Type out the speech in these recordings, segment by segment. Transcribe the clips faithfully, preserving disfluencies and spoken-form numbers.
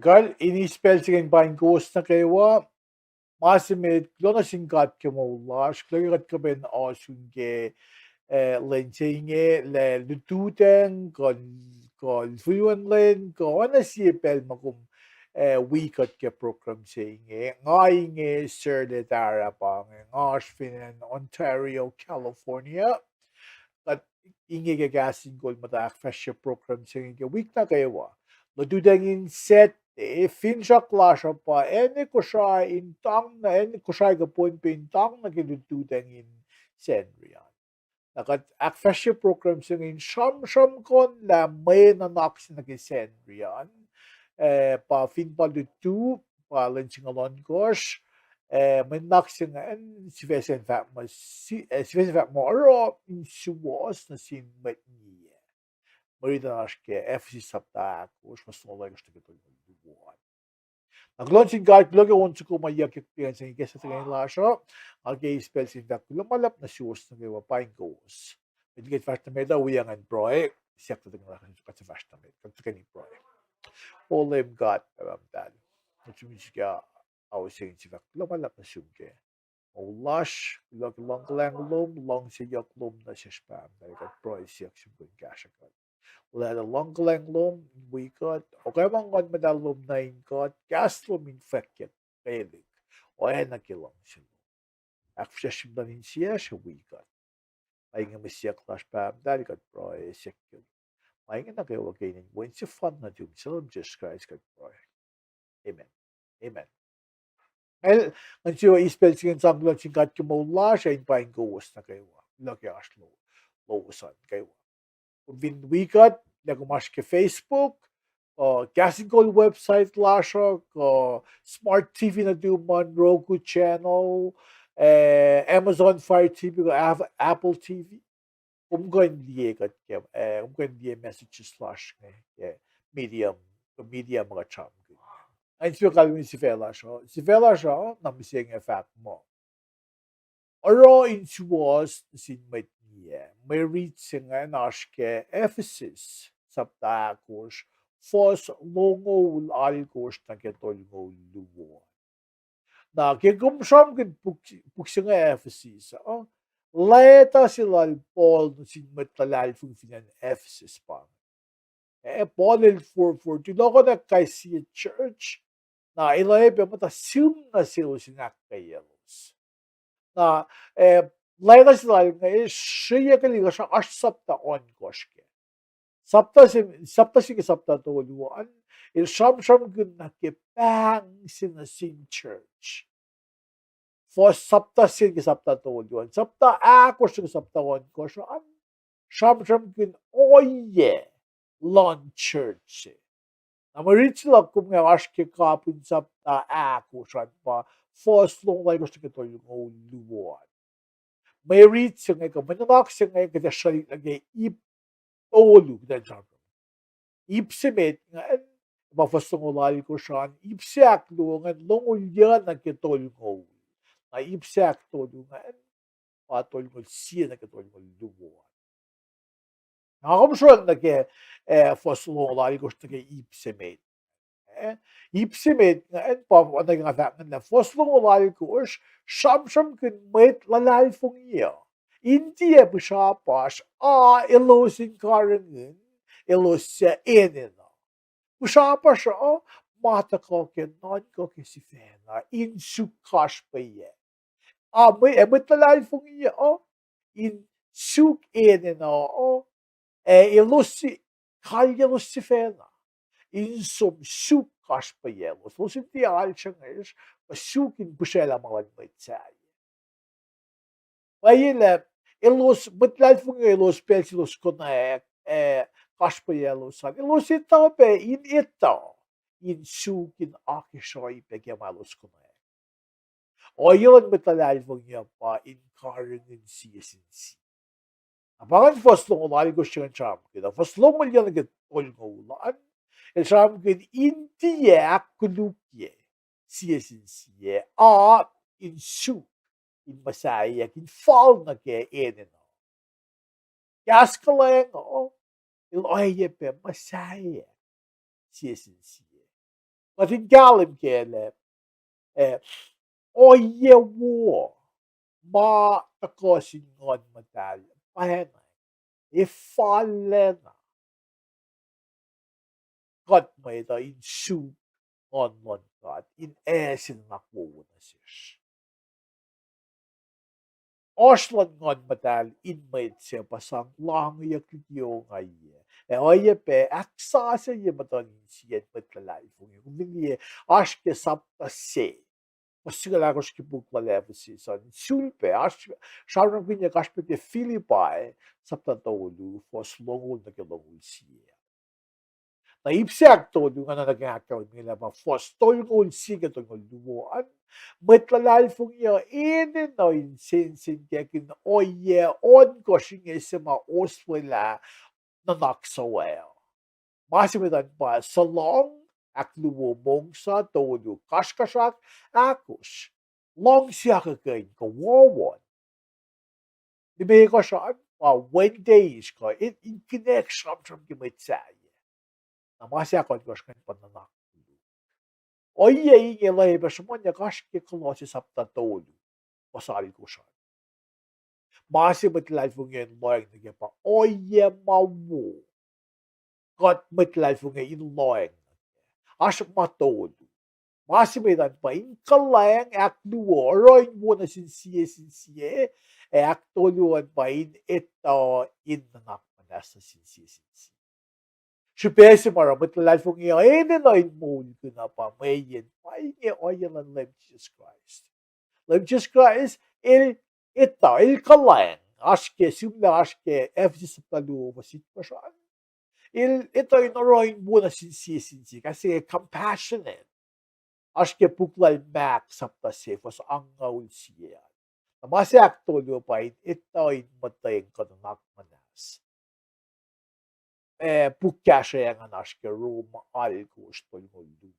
Kal in eis pacl se inge in paing kowos nuh kwewa. Ma se met, kuloh nuh sin God ke moul lasr, kuloh ke kuht kuh in pac ohsun ke, eh, lwen se inge, lah lututacng, kuh, kuh lufuluen lwen, kuh oacna sie pacl ma kom, eh, wi kuht ke program se inge. Nga inge Sir Letara pa inge, nga oasr fin acn Ontario, California. Kuht inge ke Kahs in Kol muhta ahkfahsrye program se inge ke wik nuh kwewa. Lututacng in Saturday, finsrak lasr uh pa acn Kosrae in tang nuh, acn Kosrae kuh Pohnpei in tang nuh ke lututacng in Sacnri an. Na kuht ahkfahsrye program se inge in sramsramkihn lah mwe nuhnak se nuh ke Sacnri an, eh, pa fin pa lutu, pa lwen singucul ohnkohsr, eh, mwe nuhnak se ingacn sifac se fahk muh, si-, eh, sifac se fahk muh oruh in suwohs nuh sin mwet ngiyac. Mwe riti an oasr ke Ephesus sapta ahkosr, fuhs longoul ohnkohsr nuh ke tolngoul luo an. Na kuloh nuh sin God, kuloh ke on soko ma yuck ke pacl se inge ke sahflah lasr uh, nga ke eis pacl se in fahk kuloh ma luhlahp nuh suwos nuh kwewa, paing kowos. Met liki kuht fahsr nuh met uh, wi ngan pruhe, siyuck tuh kuht fahsr nuh met, kuht tuhkweni pruhe. O Leum God, Pahpah Muhtahl, kuht sum in suk ao se inge in sifilpac kuloh ma luhlahp nuh sum ke moul lasr, kuloh ke luhngkuhlwacng lom, luhngse yohk lom nuh sesr, Pahpah Muhtahl, kuht pruhe siyuck sum kuh in kahsruh kuht. Lwelah luhngkuhlwacng lom in wi kuht, okwe ma Nguhn Muhtahl lom nuh in kuht, kahs lom in fwackyuck kelihk, oacna ke luhngse lom. Ahkfihsracsrye muhtuhn insiyacsr ac wi kuht. Pa inge mwe siyuck lasr, Pahpah Muhtahl, kuht pruhe siyuck. Ma inge nuh kwewa ke inen Wen sefanna nuhtum, Leum Jisus Kraist, kuht pruhe. Amen. Amen. El, ngan sifilpac eis pacl se inge in sang kuloh nuh sin God ke moul lasr ac in paing kowos nuh kwewa, kuloh ke oasr lo-, lowos an kwewa. Kom fin wi kuht, lah kom oasr ke Facebook, uh, Kahs in Kol website lasr uh, kuh smart T V nuhtum an, Roku channel, eh, Amazon Fire T V, kuh Av-, Apple T V. Kom kuh in liye kuht ke, eh, kom kuh in liye messages lasr inge ke Medium, ke Medium ma kuht sramsramkihn. Ac in sifilpac kalweni sifac lasr uh, sifac lasr uh na mihsenge fahk muh, oruh in suwohs nuh sin mwet ngiyac. Mwe rit se ingacn oasr ke Ephesus sapta ahkosr, fuhs longoul alkosr nuh ke tolngoul luo. Na ke kom sramsramkihn puk, puk se inge Ephesus uh, leta se lal Paul nuh sin mwet luhlahlfongi fin acn Ephesus pa inge. Eh, Paul el forfor tulohkohnak kais sie church, na el oacyacpac muhta sihm nuh selos in ahkkweyaclos. Na, eh, leta se lal inge sreyuckelihk, oasr sapta ohnkohsr ke. Sapta se, sapta se ke sapta tolu an, el sramsramkihn nuh ke pahng se nuh sin church. Fuhs sapta se ke sapta tolu an, sapta ahkosr ke sapta ohnkohsr an, sramsramkihn ohiyac luhn church se. Na mwe rit se luhk kom inge oasr ke kapihn sapta ahkosr an pa fuhs longoul alkosr nuh ke tolngoul luo an. Mwe rit se inge kuh mwe nuhnak se inge kuht ac srwaclihk nuh ke ip tolu kuht in sramsram. Ip se met ingacn, pa fuhs longoul alkosr an, ip se ahkluo ingacn longoul yuc nuh ke tolngoul. Na ip se ahktolu ingacn, pa tolngoul sie nuh ke tolngoul luo an. Na kom sroal nuh ke, eh, fuhs longoul alkosr nuh ke ip se met. Eh, ip se met ingacn pa, oacna ke nga fahk ingacn lah fuhs longoul alkosr sramsramkihn mwet luhlahlfongi uh in tiac pihsrapasr, a elos in karihngihn, elos suc enenuh. Pihsrapasr uh, ma tuhkuh ke nuhnkuh ke sifacna in suk kasrpweyac. A mwe, ac mwet luhlahlfongi uh in suk enenuh, ac elos, kalyelos sifacna in som suk kasrpweyac elos. Elos in tiac alsruhngesr, kuh suk in pihsraclah ma luhn mwet sahyac. Pwacye lah elos, mwet luhlahlfongi elos pacl se elos konwacack, eh, kasrpweyac elos an, elos etuh pac in etuh in suk in akacsruhi pac ke ma elos konwacack. Ohiyac luhn mwet luhlahlfongi uh pa in karihngihn sie sin sie. Na pa ingacn fuhs longoul alkosr se ingacn sramsramkihn. Na fuhs longoul yuc nuh ke tolngoul an, el sramsramkihn in tiac ahkkolukye sie sin sie, a in suk in muhsaheack in fal nuh ke enenuh. Kahs kuhlwacng uh, el oacyacpac muhsaheack sie sin sie. Kuht in kahlwem kac lah, eh, ohiyac wo ma tuhkuh sin Nguhn Muhtahl pacna, ac fallacna kuht mwet uh in suk Nguhn luhn God in ase nuhnak wowo nuh sesr. Oasr luhn Nguhn Muhtahl in mwet se pa sang lohngiyuck liki ongaiyac, ac oacyacpac ahksasucye muhtuhn insiyacn mwet luhlahlfongi. Kom fin liye, oasr ke sapta se, fuhs singucul ahkosr ke puk lal Ephesus an, sulpac oasr, sramsramkihnyuck oasr pac ke Philippi sapta tolu, fuhs longoul nuh ke longoul sie. Na ip se ahktolu ingacn nuh ke ahkkahlwemye lah pa fuhs tolngoul sie ke tolngoul luo an, mwet luhlahlfongi uh enenuh in sensenkackihn ohiyac ohnkohsr inge se ma oswelah nuhnak suwohs uh. Ma se met an pa sulohng, ahkluo mongsa, tolu kasrkuhsrak, ahkosr luhngse akuhkuhin kuh wohwohn. Limekohsr an pa wen days kuh in, in kinek sramsram ke mwet sahyac. Na ma se ahkohnkohsr ingacn pa nuhnak koluk. Ohiyac inge lwelah pac sruhmuhnyuck oasr ke Kolosse sapta tolu, fuhs alkosr an. Ma se mwet luhlahlfongi in lohacng nuh ke pa ohiyac ma wo kuht mwet luhlahlfongi in lohacng nuh ke. Oasr ma tolu. Ma se met an pa in kuhlwacng, ahkluo oruh in wo nuh sin sie sin sie, ac ahktolu an pa in etuh in nuhnak muhnahs nuh sin sie sin sie. Srihpac se ma oruh mwet luhlahlfongi uh enenuh in moulkihn uh pa mweyen pa inge ohiyac luhn Leum Jisus Kraist. Leum Jisus Kraist el etuh, el kuhlwacng, oasr ke, sihmlac oasr ke Ephesus sapta luo fuhs itkohsr an. El etuh in oruh in wo nuh sin sie sin sie, kahs se inge compassionate. Oasr ke puk lal Mark sapta se fuhs angngaul sie an. Na ma se ahktolu pa in etuh in muhtweng kuh nuhnak muhnahs. Eh, puk kahsruh ingacn oasr ke Rom alkosr tolngoul luo.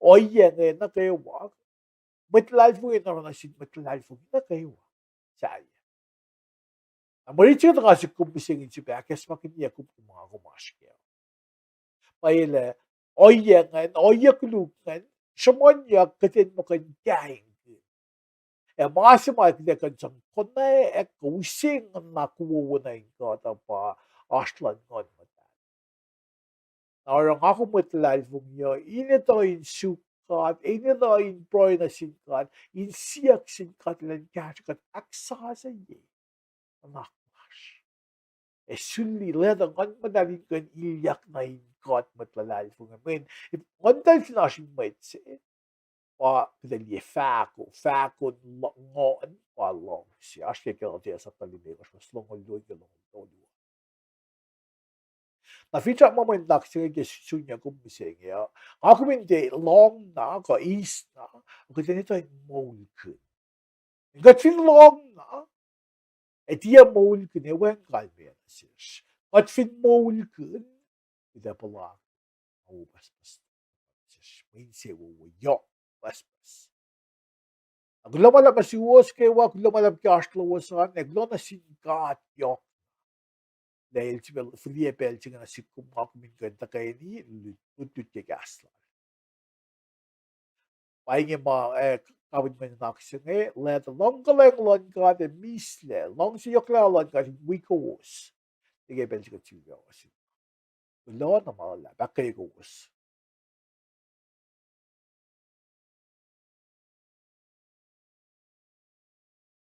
Ohiyac inge nuh kwewa mwet luhlahlfongi in oruh nuh sin mwet luhlahlfongi nuh kwewa sahyac. Na mwe rit se kuht nga suk kom mihsenge in sifilpac ahkacsmakihnye kom, kom nga kom oasr kac. Pwacye lah ohiyac ingacn, ohiyac koluk ingacn, sruhmuhnyuck kuht in muh kuh in kaingkihn. Ac ma se ma kuht ac kuh in sang konwacack kuh use nuhnak wowo nuh in God uh pa oasr luhn Nguhn Muhtahl. Na oruh nga kom mwet luhlahlfongi uh in etuh in suk God, in etuh in pruhe nuh sin God, in siyuck sin God elan kahsruh kuht ahksasucye nuhnak lasr. Ac suli lwelah tuh Nguhn Muhtahl in kuh in ilyak nuh in God mwet luhlahlfongi. Mweyen Nguhn Muhtahl fin oasr in mwet se, pa kuht ac liye fahko, fahkon nguhn pa luhngse. Oasr ke Galatia sapta limekohsr fuhs longoul luo ke longoul tolu. Na finsrak ma mwe nuhnak se inge ke sunyuck kom mihsenge uh, nga kom in tiac lohng na kuh eis na, kuht in etuh in moulkihn. Kuht fin lohng na, ac tiac moulkihn, ac wacngihn kalmeyac nuh sesr. Kuht fin moulkihn, kuht ac puhlakihn ma wo pucspucs nuh sesr, mwe insewowo yohk pucspucs. Na kuloh ma luhlahp nuh suwos kwewa, kuloh ma luhlahp ke oasr lowos an, ac kuloh nuh sin God yohk. Lah el sifil fihliyac pacl se inge nuh sihk kom, nga kom in kuh in tuhkweni lutlut ke kahs lal. Pa inge ma, eh, kapin mwe nuhnak se inge, lah tuh luhngkuhlwacng luhn God ac mihslac, luhngse yohklac luhn God in wi kowos nuh ke pacl se kuht sifilpac oasr. Kuloh na ma luhlahp ahkkweye kowos.